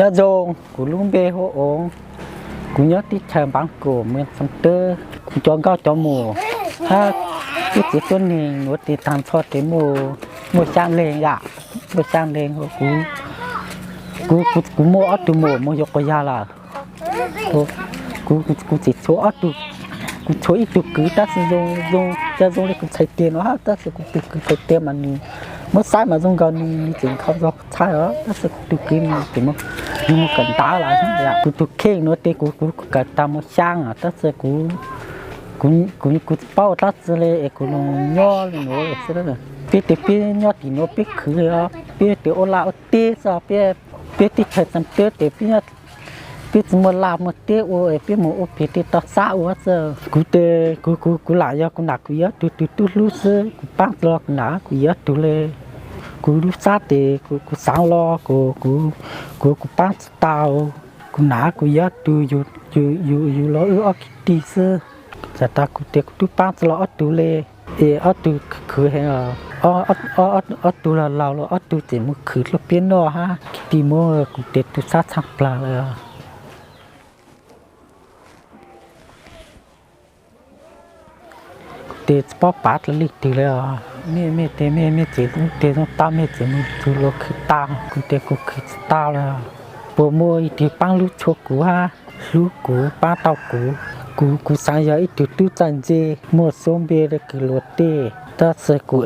Nyob zoo, kuv lub npe hu ua Oov, kuv nyob teb chaws Npav Kom, mus Xeev Teb. Kuv cov nkauj cov muam hab tub txiv tub neeg nuav tes taag nrho tes muaj xyaa leeg yom, muaj xyaa leeg. Kuv, kuv muaj ob tug muam mus yuav quas yag lawm. Kuv tseem tshuav ob tug, kuv tshuav ib tug kwv tab sis zoo, zoo, zoo li kuv txhais tes no hab, tab sis kuv tug kwv txhais tes mas nws muab saib mas zoo nkaus nws, nws tseem nkhaus zog txhais os, tab sis kuv tug kwv nws tseem mus, nws mus kawm ntav lawm. Kuv tug kheej nuav tes kuv, kuv kawm taag mus xyaa os, tab sis kuv, kuv, kuv tsis paub dlaab tsi le es kuv lug nyob le nuav xwb. Peb tes peb nyob tim nuav peb khwv le os, peb tes ua laj ua teb xwb, peb, peb teb chaws Xeev Teb tes peb, peb tsis muaj laj muaj teb ua es peb mus ua pem tej tog xab ua xwb. Kuv tes kuv, kuv, kuv lam yog kuv nam kuv yawm tug tug tub hlub xwb, kuv paab tsi los kuv nam kuv yawm tug le. Kuv lub sab tes kuv, kuv xaav los kuv, kuv, kuv, kuv paab tsi tau. Kuv nam kuv yawm tug yug, yug, yug los wb ob kwv tij xwb. Txawm tas kuv tes kuv tub paab tsi los ob tug le, es ob tug khwv heev, ob tug laug laug los ob tug tseem mus khwv dlua peb noj hab kwv tij muab kuv tes tu sab tshaj plawg lawm. Kuv tes tsis paub pav dlua leej twg le os. Mej, mej tes mej, mej tseem tes zoo tau, mej tseem mus txug luag khwv tau, kuv tes kuv khwv tsis tau le. Puas muaj ib tug paab hlub tshua kuv hab hlub kuv paab tau kuv? Kuv, kuv xaav yog ib tug tub txawj ntse, muaj suab npe le kws luag tej, tab sis kuv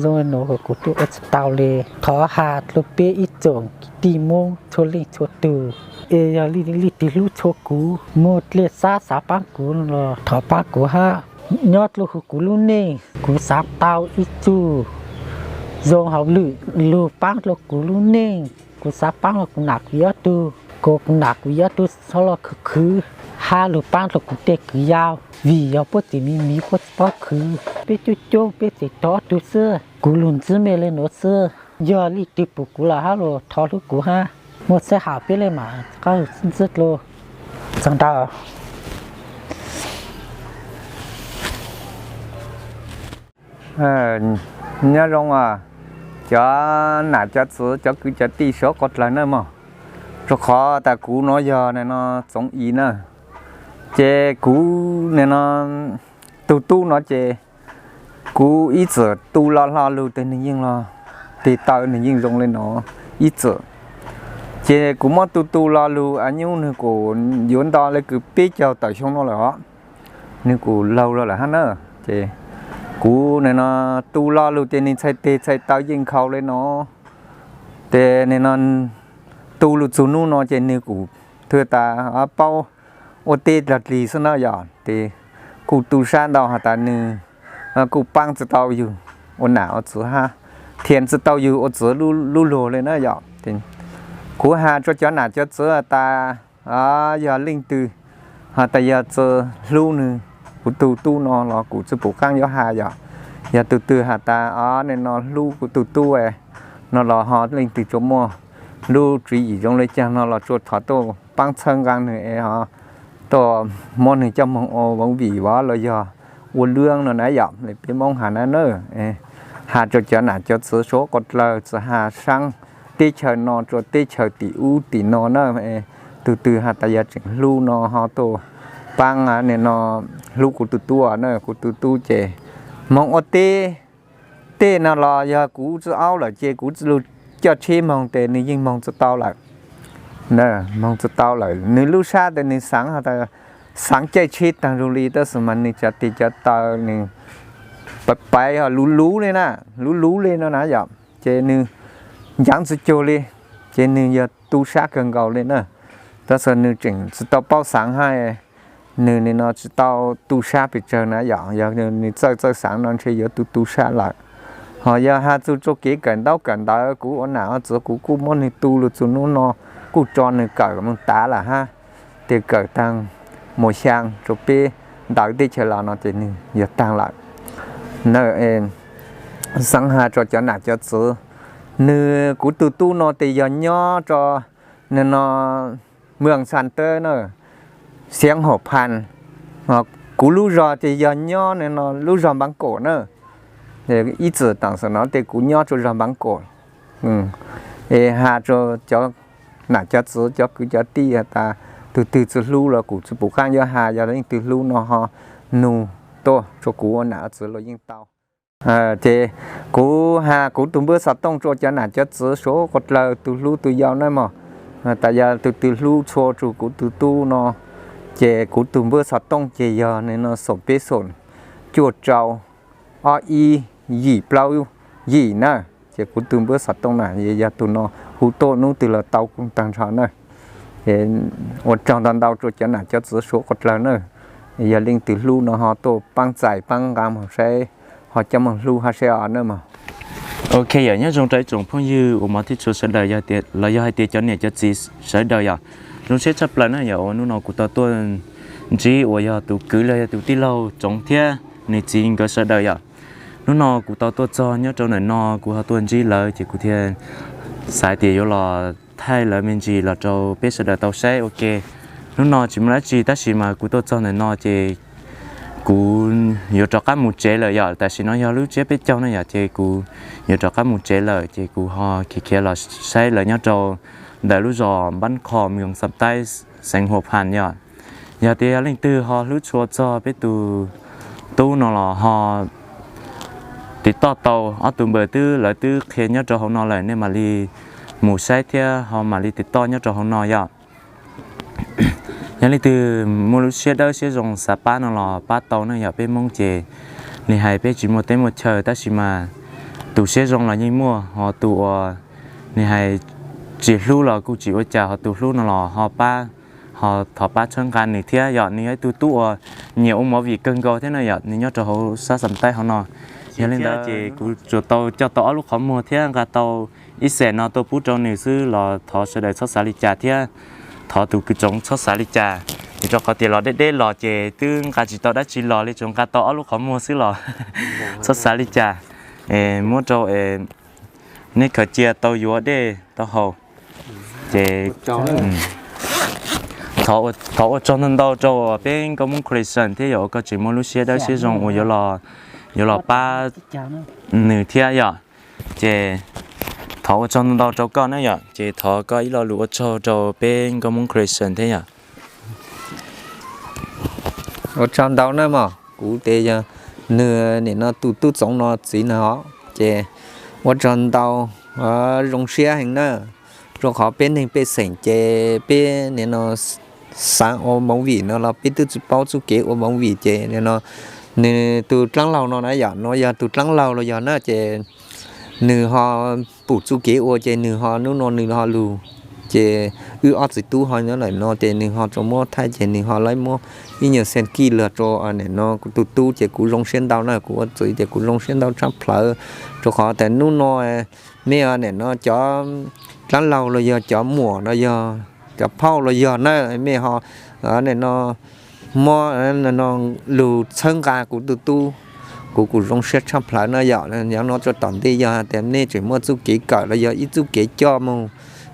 zoo le nuav kuv tub ua tsis tau le. Thov has dlua peb ib tsoom kwv tij Moob txhua leej txhua tug, es yog leej twg hlub tshua kuv, muaj dlej sab xav paab kuv los thov paab kuv hab. Nyob dlua huv kuv lub neej, kuv xav tau ib tug zoo hauj lwm lug paab dlua kuv lub neej. Kuv xav paab dlua kuv nam kuv yawm tug, kuv, kuv nam kuv yawm tug txhob los khwv khwv, hab lug paab dlua kuv tej kwv yau, vim yog puab tseem miv miv puab tsis paub khwv. Peb coob coob peb tseem tog ob tug xwb. Kuv lug ntsib mej le nuav xwb, yog leej twg pum kuv lawm hab los thov hlub kuv hab. Muaj sij hawm peb le maam qab ntxiv dlua. Txog ntawd. Nyob zoo os, cov nam cov txwv cov kwv cov tij suav qhov dlawg nawb mog. Rua qhov tas kuv nuav yog nim no Txoov Is na, ces kuv nim no tug tub no ces kuv ib txwm tu lo lo lug tes nwg yeej los tes taw nwg yeej zoo le no ib txwm. Ces kuv muab tu tu lo lug a nyub nwg kuj yuav nto le kws peb caug tawm xyoo no lawm os. Nwg kuj laug lug lawm hab na. Ces kuv nim no tu lo lug ces nwg txhais tes txhais taw yeej nkhaus le no. Ces nim no tu lug txug nub no ces nwg kuj thwj tas paub ua teb dlog dlig xwb na yom. Ces kuj tu sab ntau has tas nwg kuj paab tsi tau yug ua nam ua txwv hab, thiam tsi tau yug ua txwv lub luag le na yom. Kuv has rua cov nam cov txwv tas yog leej twg has tas yog tsi hlub nwg, kuv tug tub no los kuv tsi pum qaab yuav has yom. Yog tug twg has tas nim no hlub kuv tug tub no los ho leej twg tsuas muaj lub tswv yim zoo le caag no los tsuas thov tuaj paab txhawb nqaa nwg es ho tuaj muab nwg coj moog ua vauv vim vov los yog ua luab no na yom. Le peb Moob has na na, has rua cov nam cov txwv suav qhov dlawg tsi has saab teb chaws no rua teb chaws tim ub tim no na. Tug twg has tas yog tseem hlub no ho tuaj paab nim no hlub kuv tug tub na. Kuv tug tub ces moog ua teb, tej no los yog kuv tsi aub lawm ces kuv tsi lug coj tsheb moog tes nwg yeej moog tsi tau lawm. Moog tsi tau lawm, nwg lub sab tes nwg xaav has tas xaav caij tsheb taag lug li tab sis mas nwg cov tes cov taw nwg paiv paiv ho luv luv le na, luv luv le no na yom. Ces nwg ncav tsi cuag li, ces nwg yog tu sab kawg nkaus li na. Tab sis nwg tseem tsi tau paub xaav hab, nwg nim no tsi tau tu sab pes tsawg na yom. Yog nwg txawj txawj xaav no ntshe yuav tu tu sab lawm. Ho yog has txug rua kev kawm ntaub kawm ntawv kuv ua nam ua txwv kuv kuj muab nwg tu lug txug nub no kuj tso nwg kawm moog tav lawm hab. Tes kawm taag mus xyaa rua peb ntawv teb chaws los no ces nwg yog taag lawm. Na, xaav has rua cov nam cov txwv, nwg kuv tug tub no tes yog nyob rua nim no Mws Xas Tawb na, Xiav Hom Phan. Kuv lub zog ces yog nyob nim no lub zog Npaav Kom na. Ib txwm taam sim no tes kuv nyob rua zog Npaav Kom. Es has rua cov nam cov txwv cov kwv cov tij has tas, tus twg tsis hlub los kuv tsis pum qab yuav has, yog leej twg hlub no ho nug tuaj rau kuv ua nam txwv los yeej tau. Ces kuv has kuv tus npawb xov tooj rau cov nam cov txwv suav quas dlawg tus hlub tus yau nawb mog. Tas yog tus twg hlub tshua rau kuv tus tub no, ces kuv tus npawb xov tooj ces yog no xoom peb xoom cuaj rau ob ib yim plaub yim na. Ces kuv tus npawb xov tooj na yog tus no, hu tuaj hnub twg los tau kuj tag nrho na. Ua tsaug ntau ntau rau cov nam cov txwv suav quas dlawg na. Yog leej twg hlub no ho tuaj paab txais paab nqa moog saib, ho coj moog hlub hab saib os nawb mog. Ok yom, nyob zoo rau ib tsoom phooj ywg uas hmov thiab tshua sawv daws, los yog hais tias cov niam cov txiv sawv daws yom. Zoo siab tshaj plaws na yom, uas hnub no kuv tau tuaj ntsib uas yog tus kwv los yog tus tij laug Tsoov thiab nws txiv nkawd sawv daws yom. Hnub no kuv tau tuaj txog nyob rau ntawm no, kuv ho tuaj ntsib lawv ces kuv thiaj xav tias yuav los thaij lawv me ntsis los rau peb sawv daws tau saib ua ke. Hnub no tsis muaj dab tsi tab sis mas kuv tuaj txog ntawm no ces kuv yuav rov qab mus tsev lawm yom. Tam sim no yog lub tsiab peb caug na yom, ces kuv yuav rov qab mus tsev lawm ces kuv ho khiav khiav los saib lawv nyob rau ntawm lub zos Npab Qho, moos Xam Taib, xeev Huas Phas yom. Yog tias yog leej twg ho hlub tshua txog peb tus tub no los ho tiv toj tau, ob tug npawb twb lawv twb qhia nyob rau hauv no lawm, nej mam li mus saib thiab ho mam li tiv toj nyob rau hauv no yom. Yog leej twg muaj lub siab dawb siab zoo xav pab no los pab tau na yom. Peb Hmoob ces li hais peb tsis muaj teb muaj chaw tab sis mas tus siab zoo los yeej muaj, ho tus uas li hais tsis hlub los kuj tsis ua cas, ho tus hlub no los ho pab, ho thov pab txhawb nqa nws thiab yom. Nws yog ib tug tub uas nyiam ua movie kawg nkaus thiab na yom, nws nyob rau hauv sab Xam Taib hauv no. Yog li ntawd ces kuv tsuas tau coj tau ob lub qhov muag thiab nqa tau ib xees no tuaj pub rau nws xwb los thov sawv daws txhob xav li cas thiab thov tus kwv Tsoov txhob xav li cas, vim rau qhov tias los deb deb los ces twb nqa tsis tau dab tsi los li, tsuas nqa tau ob lub qhov muag xwb los txhob xav li cas. Muab rau neb khaws cia tau yuav dej tau haus. Ces thov ua tsaug ntau ntau rau peb nkauj Hmoob Christian thiab yom, uas koj tseem muaj lub siab dawb siab zoo uas yuav los pab nws thiab yom. Ces thov ua tsaug ntau ntau rau koj na yom, ces thov koj ib lo lus ua tsaug rau peb nkauj Hmoob Christian thiab yom. Ua tsaug ntau na mog, kuv tes yog nws nim no tus tub Txoov no txiv na os, ces ua tsaug ntau, zoo siab heev na, rau qhov peb neeg pej xeem ces peb nim no xav ua movie no los peb twb tsis paub txuj kev ua movie ces nim no nws tus dlaab laug no na yom, no yog tus dlaab laug los yog na ces nws ho pum txuj kev ua ces nws ho hnub no nws ho lug, ces wb ob txiv tub ho nyob ntawm no ces nws ho tsuas muab thaij ces nws ho lawv muab ib nyuag xees kij lug rau nim no kuv tus tub ces kuv zoo siab ntau na, kuv ua txiv ces kuv zoo siab ntau tshaj plawg, rau qhov tas hnub no mej nim no cov dlaab laug los yog cov muam los yog cov phauj los yog na, mej ho nim no muab no lug txhawb nqa kuv tus tub, kuv kuj zoo siab tshaj plawg na yom. Yog no rau tom ntej yog tias nej tseem muaj txuj kev kawm los yog ib txuj kev coj moog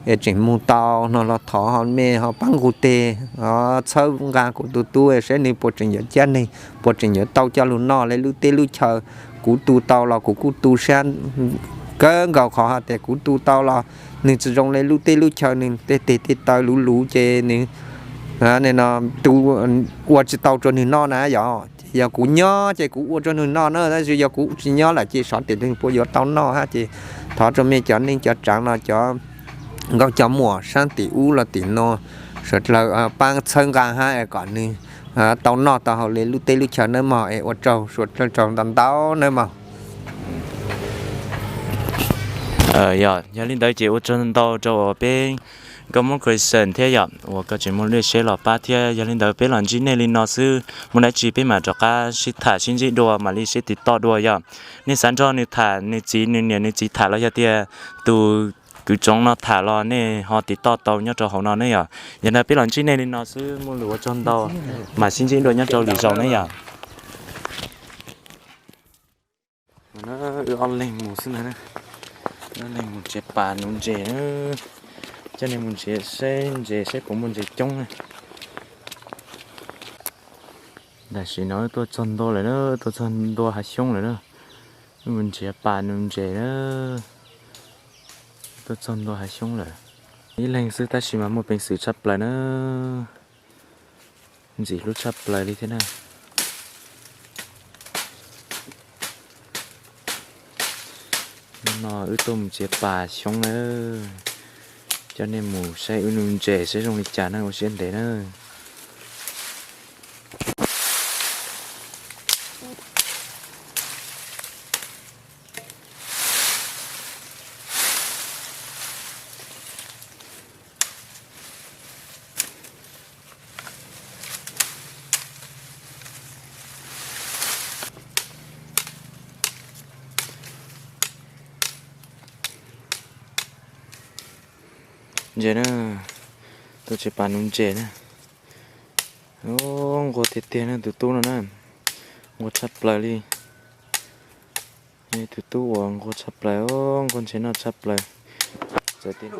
es tseem moog tau no los thov ho mej ho paab nqug teg txhawb nqa kuv tus tub saib nws puas tseem yuav cab neeg, puas tseem yuav tau coj lug noj le lub teb lub chaw. Kuv tu tau los kuv kuj tu sab kawg nkaus, qhov hais tias kuv tu tau los nws tsis zoo le lub teb lub chaw, nws tej teg tej taw luv luv ces nws nim no tu ua tsis tau rau nws noj na yom. Ces yog kuv nyob ces kuv ua rau nws noj na, tab sis yog kuv tsis nyob lawm ces xyov tes nws puas yuav tau noj hab. Ces thov rau mej cov neej cov tsaav no, cov nkauj cov muam saab tim ub los tim no, suav dlawg paab txhawb nqa hab kom nws tau noj tau haus le lub teb lub chaw nawb mog. Es ua tsaug, suav dlawg tsaug ntau ntau nawb mog. Yog li ntawd ces ua tsaug ntau rau peb nkauj Hmoob Christian thiab yom, uas koj tseem muaj lub siab los pab thiab. Yog li ntawd peb los ntsib nej li no xwb, muaj dab tsi peb mam rov qab sib tham sib ntsib dua, mam li sib tiv toj dua yom. Nej xav nrog nws tham, nws txiv nws niam nws txiv tham los yog tias tus kwv Tsoov no tham los nej ho tiv toj tau nyob rau hauv no ne yom. Yog li ntawd peb los ntsib nej li no xwb, muaj lus ua tsaug ntau, mam sib ntsib dua nyob rau lwm zaus ne yom. Wb ob leeg mus xwb ntag, wb ob leeg mus nrhiav pas nuv ntses, coj nej mus nrhiav saib ntses saib puas muaj ntses coob na. Tam sim no wb tuaj txog ntua lawm na, tuaj txog ntua hav xyoob lawm na. Wb mus nrhiav pas nuv ntses na, tuaj txog ntua hav xyoob lawm. Ib leeg xwb tab sis mas muaj peev xwm tshaj plaws na, ntxim hlub tshaj plaws li thiab na. Hnub no wb tuaj mus txiav pas xyoob na, coj nej mus saib wb nuv ntses saib zoo li cas na, ua siab ntev na. Ntses na, tuaj txiav pas nuv ntses na. Nquag tiag tiag na tus tub no na, nquag tshaj plaws li. Tus tub uas nquag tshaj plaws, nquag ntses noj tshaj plaws. Txawm tias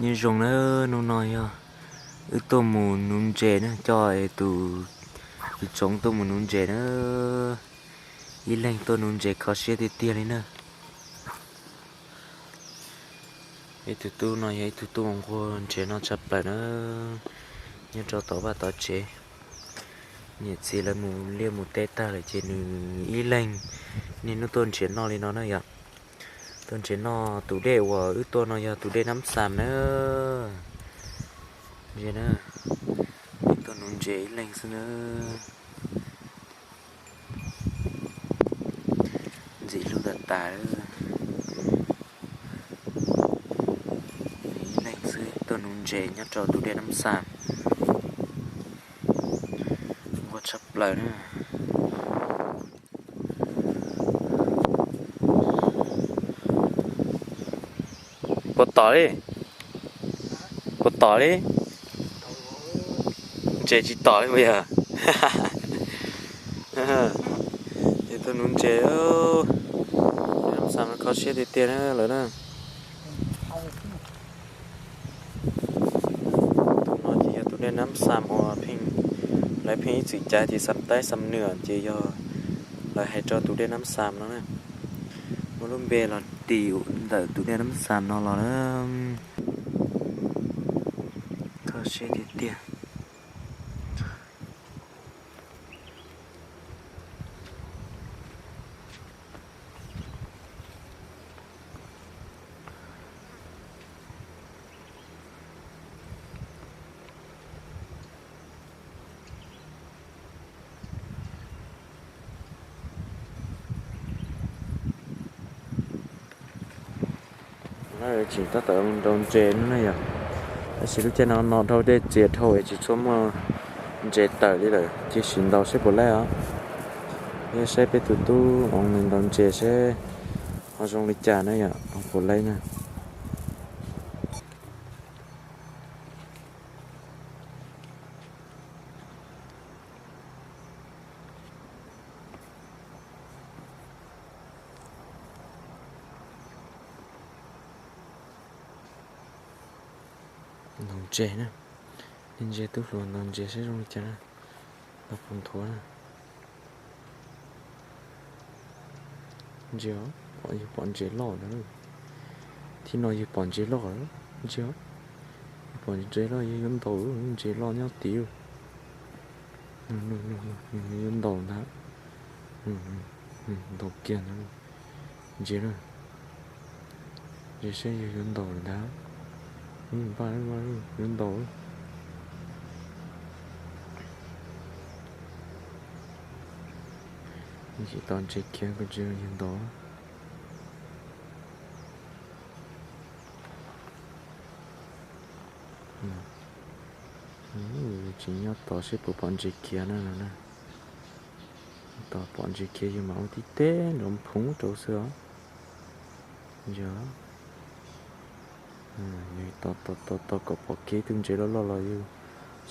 Nyob zoo na, hnub no yog wb tuaj mus nuv ntses na, coj es tus, tus tsoom tuaj mus nuv ntses na. Ib leeg tuaj nuv ntses kho siab tiag tiag li na. Ib tug tub no yog ib tug tub uas nquag ntses noj tshaj plaws na, nyob rau tom vaj tom tsev. Niam txiv lawv mus liaj mus teb tag lawm ces nws ib leeg niaj hnub tuaj ntses noj li no na yom. Tuaj ntses noj tus dej uas wb tuaj no yog tus dej Nab Xam na. Ntses na, tuaj nuv ntses ib leeg xwb na. Ntxim hlub tas tas. Ib leeg xwb tuaj nuv ntses nyob rau tus dej Nab Xam. Nquag tshaj plaws na. Puas tom li? Puas tom li? Ntses tsis tom li puas yog? Ces tuaj nuv ntses, Nab Xam no kho siab tiag tiag na lawm na. Tus no ces yog tus dej Nab Xam uas pheej, lawv pheej ib txwm cav ces Xam Taib Xam Nwm ces yog lawv hais rau tus dej Nab Xam no na. Muaj lub npe los tis ntawm tus dej Nab Xam no los na. Kho siab tiag tiag. Tseem tab tom nrau ntses no na yom. Tab sis lub caij no no dhau dej txias dhau es tsis tshua muaj ntses tawm li lawm, cia sim ntaus seb puas laib os. Yog saib peb tus tub oo nws ntaus ntses seb ho zoo li cas na yom, puas laib na. Ntaus ntses na, ntses tub hluas ntaus ntses saib zoo li cas na, ntaus puas nthuav na. Ntsia, yawg pom ntses loj ntag. Thib no yawg pom ntses loj, ntsia, yawg pom ntses loj yawg yuav ntaus, ntses loj nyob tid. Yuav ntaus ntag, ntaus kiag ntag. Ntsia na, ntsia saib yawg yuav ntaus lawm ntag. Npaj, npaj, yuav ntaus. Tsis tau ntses khiav, kuv tsis yog ntaus. Tsis nyob tod seb puas pom ntses khiav na no na. Tau pom ntses khiav yus mam ua tib teg nrov phoov rau xwb os. Yog, yog tos tos tos tos kom pom kiag ib tug ntses loj loj los yus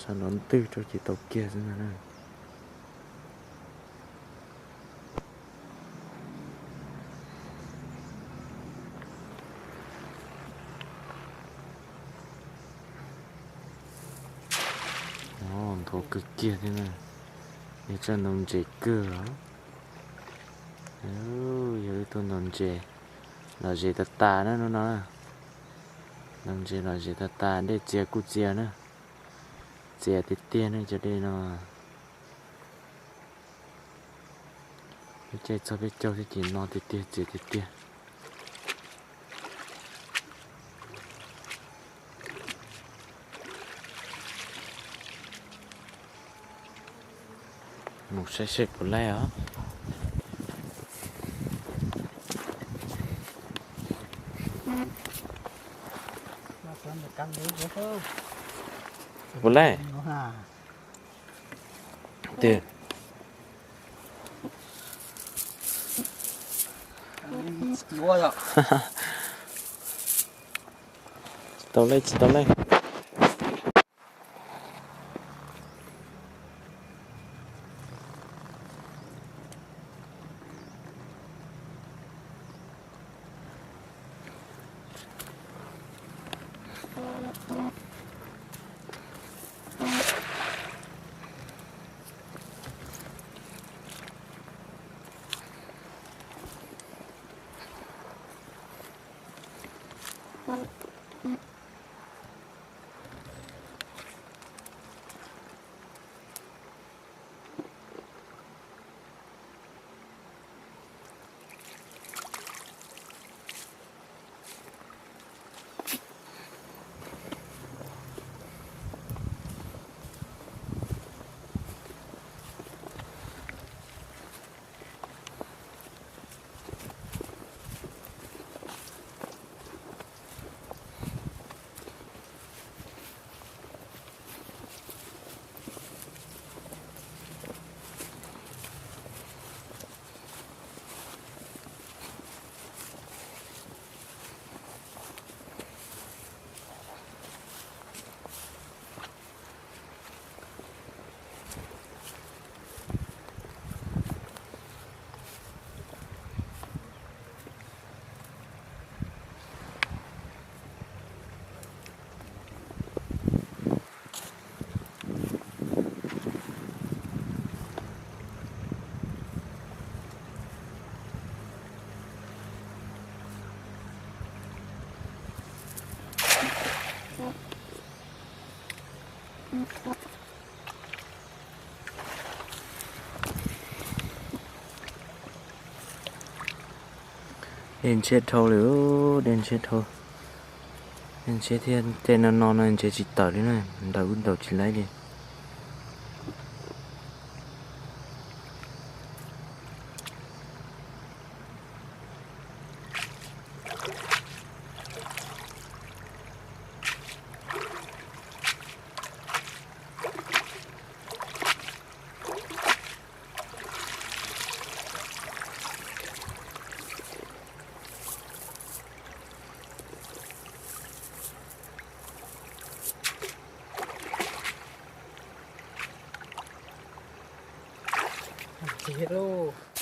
sab nrov ntwg rau ces tau kiag xwb ntag na. Nthuav kawg kiag thiab na. Yog tsaj ntaus ntses kawg. Yog ib tug ntaus ntses lom zem tas tas na hnub no. Ntaus ntses lom zem tas tas, dej txias kuj txias na. Txias tiag tiag ne cov dej no. Peb caij txog peb caug thiab ces no tiag tiag, txias tiag tiag. Mus saib seb puas laij os. Puas laij? Twg? Tsis tau laij, tsis tau laij. Dej ntshiab dhau li, dej ntshiab dhau. Dej ntshiab thiab tej no no no ntshe tsis tawm li na, ntaus ub ntaus tsis laib li. Ntxiv lauj.